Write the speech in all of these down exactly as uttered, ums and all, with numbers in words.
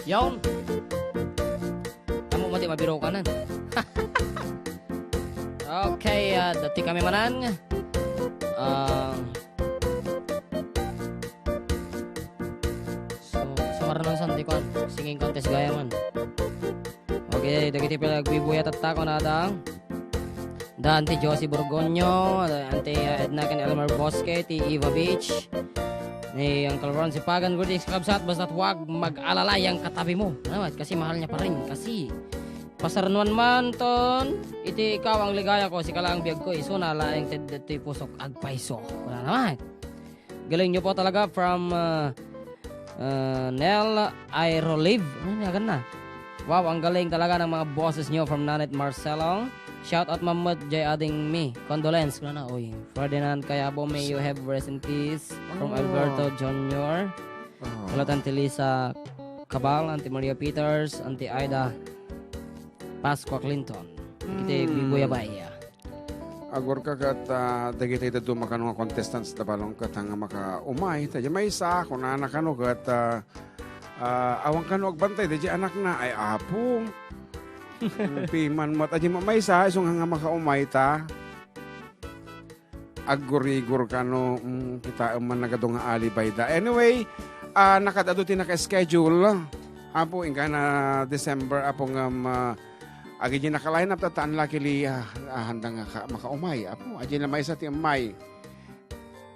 Yaon. Amo mo ti mabirukanan. Okay, ah, dati kami manan. Ah, so, sumarnan san ti kuan, singing contest gayam man. Okay, dagiti pala agbibuya tatta, kunada. Da, Auntie Josie Borgonio, Auntie, uh, Edna ken Elmer Bosque, ti Eva Beach, ni Uncle Ron Sipagan, greetings, kakabsat, basta wag mag-alala yang katabi mo. Ano, kasi mahal niya pa rin, kasi pasarnuan man ton, iti ikaw ang ligaya ko, sika lang biag ko, isuna laeng ti, ti pusok, agpayso. Wala naman. Galing nyo po talaga from, uh, uh, Nel Aerolive. Ano niya, ganda? Wow, ang galing talaga ng mga boses nyo from Nanit Marcelo. Shout out, Mamut J. Ading Mi. Condolence. Ano na, uy. Ferdinand Kayabo, may you have rest in peace. From Oh. Alberto Junior. Oh. Hello, Tante Lisa Cabal, Auntie Maria Peters, Auntie Aida Pascua Clinton. Iti Hmm. Bibuyabay. Agurka ket, ah, dagiti dadduma kano nga contestants da balong ket nga makaumay. Ta diay maysa, kunana kano ket, ah, ah, awan kano agbantay, da diay anakna, ay apo. Piman met, a diay ma-, maysa, isu nga, nga makaumay ta. Aggurigor kano, mm, kitaem man nagadu nga alibay da. Anyway, ah, nakaad-adu ti naka-schedule. Apo, inka na December, apo ngem, ah, Agidiay naka-line up ta, ta unluckily, ah, ah, handa nga ka-, makaumay. Apo, adiay na maysa ti ummay.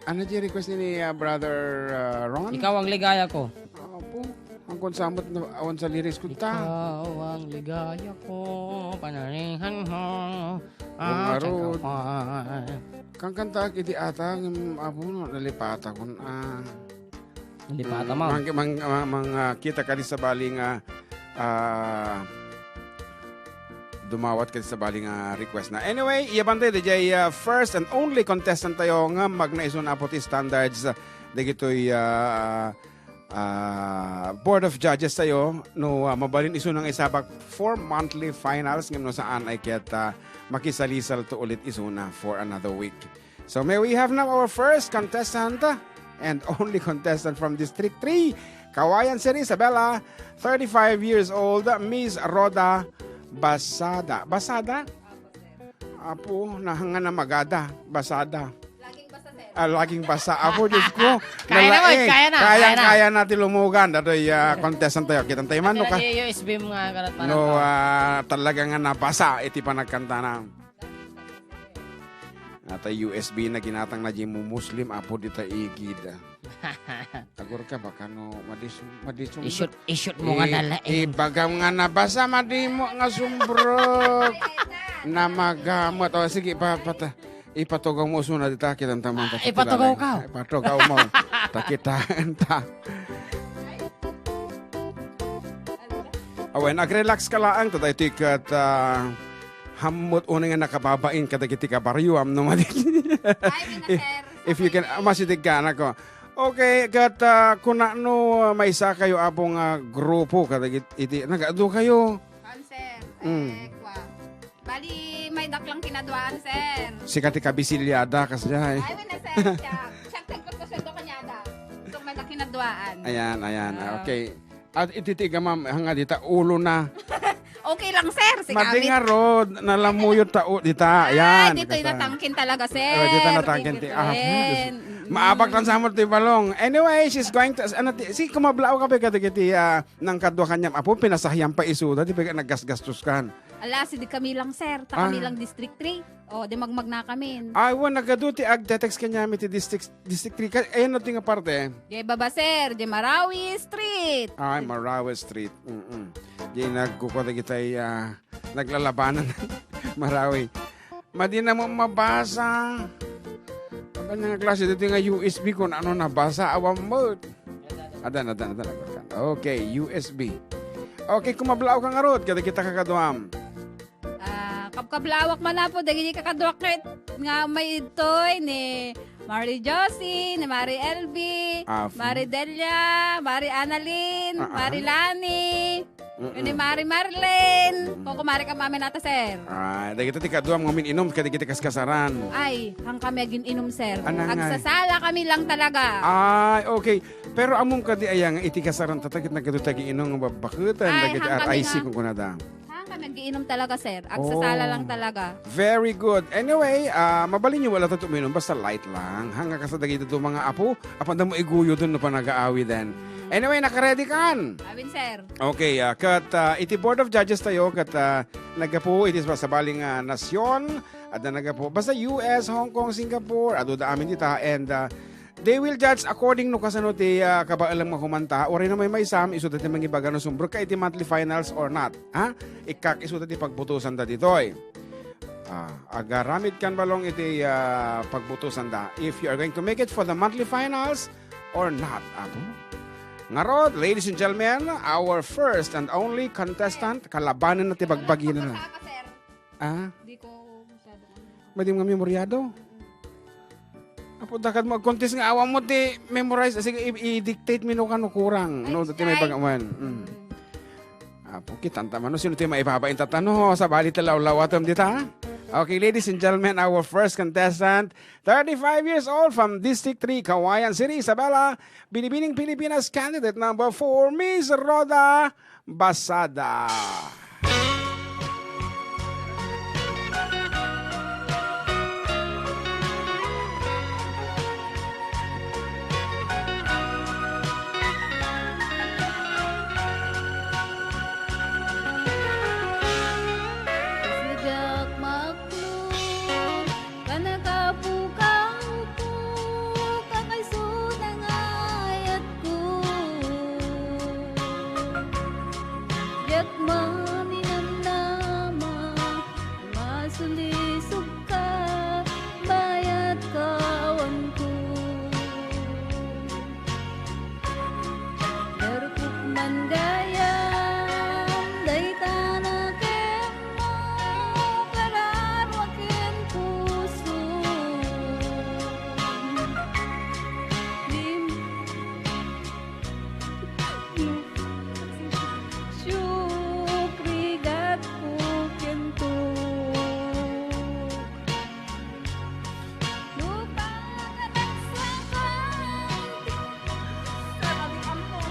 Ano diay request ni, ah, Brother, ah, Ron? Ikaw ang ligaya ko. Apo, ang kunsamot na awan sa lyrics ko ta. Ikaw ang ligaya ko, panarihan mo, Kung ah, arod. Tsaka pa. Kangkanta iti ata, ngem, apo, no, nalipata kun, ah. Nalipata, Mm, ma'am. Mang-, mang-, mang-, mang-, ah, kita kadi sabali nga, ah, dumawat kadi sabali nga request na. Anyway, iya bantay, daydiay, ah, first and only contestant tayo nga magnaisuna po ti standards, ah, dagitoy, ah, ah, Board of Judges tayo, no, ah, mabalin isuna nga isabak for monthly finals, ngem no saan ay ket, ah, makisalisal to ulit isuna for another week. So may we have now our first contestant and only contestant from District three, Kawayan City, Isabela, thirty-five years old, Miss Rhoda Basada. Basada? Apo, na, nga namagada. Basada. Laging basa, sir. Ah, laging basa. Apo, Diyos ko. Kaya na, nalaing. Kaya na, kaya na. Kayang-kaya na ti lumugan. Datoy, ah, contestant tayo. Kita tayo man, no, ka-, U S B mo nga, karat, no, ah, talaga nga nabasa iti panagkantana. Ata U S B na ginatang na di mo Muslim, apo, dita igid. Agurka baka no, madis-, madisum-, I-shoot, i-shoot mo nga i-, nalaing. Ibagam nga nabasa, madimo nga sumbrot. Namagamot. O, sige, pa-, pata-, ipatugaw mo usuna dita, kitanta man, ah, ta-, ipatugaw ka? Ipatugaw mo. Takitaan ta. Awen, ag-relax ka laang, ta daytoy ket, ah, Hammot unay nga nakababain kadagiti kabaryoam no madi. Ay, wina, if, sir. If you can, ah, masidig ka, nako. Okay, ket, ah, kunano, ah, maysa kayo, apo, nga grupo kadagiti, iti, nagadu kayo? Kuan, sir. Mm. Eh, kwa. Bali, may daklang kinaduaan, sir. Sika ti kabisilyada, kasdiay. Ay, wina, sir. Siya, siya, tagpagpasweldo kanyada. Itong may daklang kinaduaan. Ayan, ayan. Ah. Okay. At iti tiga, ma'am, nga dita ulo na. Okay lang, sir. Si Mading Kawit. Arod, nalamuyot ta, o, dita. Ay, yan. Dito yung natangkin talaga, sir. Oh, dito natangkin ti, ah, friend. Mm. Maabak lang sa mo ti balong. Anyway, she's going to, ano, ti, si kumablaaw ka pa kadagiti, ah, nang kadwa kanyam apo, pinasahyam pa isuda, di ba naggasgastos kan? Ala, si di kami lang, sir. Ta kami lang District three. Oh, di magmagna kami. Ay, wa, nagadu ti agte-text kanyami ti District, District three. Ka-, ayan na ti nga parte. Di baba, sir. Di Marawi Street. Ay, Marawi Street. Mm-mm. Di nagkukuha dagitay, ah, naglalabanan. Marawi. Madi na mo mabasa. Ano nga klase dito nga U S B kung ano nabasa? Awan mo. Adan, adan, adan. Okay, U S B. Okay, kumablaaw ka ngarud. Kada kita kakaduam. Ah, kabkablaawak man apo, dagiti kakaduak ket nga may idtoy ni Mari Josie, ni Mari Elvie, ah, Mari Delia, Mari Annalyn, ah, ah, Mari Lani, Mm-mm. Ni Mari Marlene. Mm. Kukumare ka maminata, sir. Ah, dagita ti kaduam nga umin-inum kadagiti kaskasaran. Ay, han kami agin-inum, sir. Anangay? Agsasala kami lang talaga. Ay, okay. Pero ammom kadi aya nga iti kasaranta, ket nagadu ti agiinum nga babbaketan, ay, dagiti han kami R I C nga, kunkunada. Han kami agiinum talaga, sir. Agsasala, oh, lang talaga. Very good. Anyway, ah, mabalinyo, wala tayo uminom, basta light lang. Hanga ka sa dagiti mga apo, apanda mo iguyodon no panagaawiden. Mm. Anyway, nakaready kan? Amin, sir. Okay, ah, ket, ah, iti Board of Judges tayo, ket, ah, naggapu iti sabali nga nasyon, adda naggapu. Basta U S, Hong Kong, Singapore, adu da amin dita, and, ah, they will judge according no kasano ti, ah, kabaelam nga kumanta. Uray no maymaysam, isuda ti mangibaga no sumbrek ka iti monthly finals or not. Ha? Ikkak, isuda ti pagbutosan da ditoy. Ah, agaramid kan balong iti, ah, pagbutosan da. If you are going to make it for the monthly finals or not, apo. Ngarud, ladies and gentlemen, our first and only contestant, kalabanen na ti bagbagina na. Basa ka, sir. Ah? Di ko masyado ano. Madi nga memoryado? Apo, dakad mo agcontest nga awan mo ti memorize. Sige, i-, i-dictate mi no kano kurang. Ay, no, dati may ay. Bagawan. Mm. Apo, kitanta man, no? Sino ti maibabain tatano? Sabali ti lawlawatem dita. Okay, ladies and gentlemen, our first contestant, thirty-five years old from District three, Cauayan City, Isabela, Binibining Pilipinas candidate number four, Miss Rhoda Basada. Kasla diak maklon, kanaka pukaw-pukaw, kakaiso nga ayatko. Diak maninamnama, masulisog ka, bayat ka awanko. Narukop man gayam, dayta na kenno, kararua ken puso. Dim-, siukrigatko ken tuk.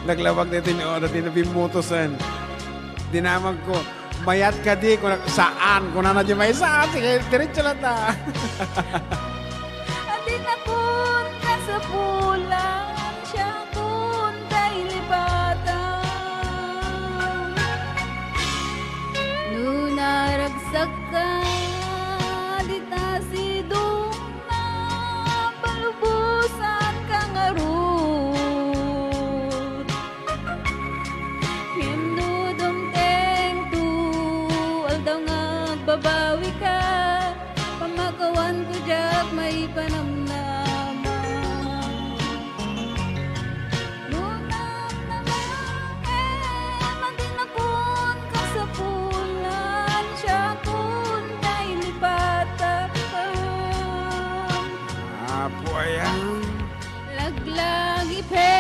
Naglawag daytoy ni Oda, ti nabimutosen. Dinamag ko, "Mayat kadi?" Kuna, "Saan?" Kunana diay maysa, "Sige, diretso latta." Adda nakon kasapulan, siakon tay lipatan. No naragsak ka, dita sidongna, palubosan ka ngarud. Ngem no dumtengto, aldaw nga agbabawi ka, pamakawanko diak maipanamnama. No namnama, eh, madinakon kasapulan, siakon tay lipatan. Apo, ayan. Laglag ipe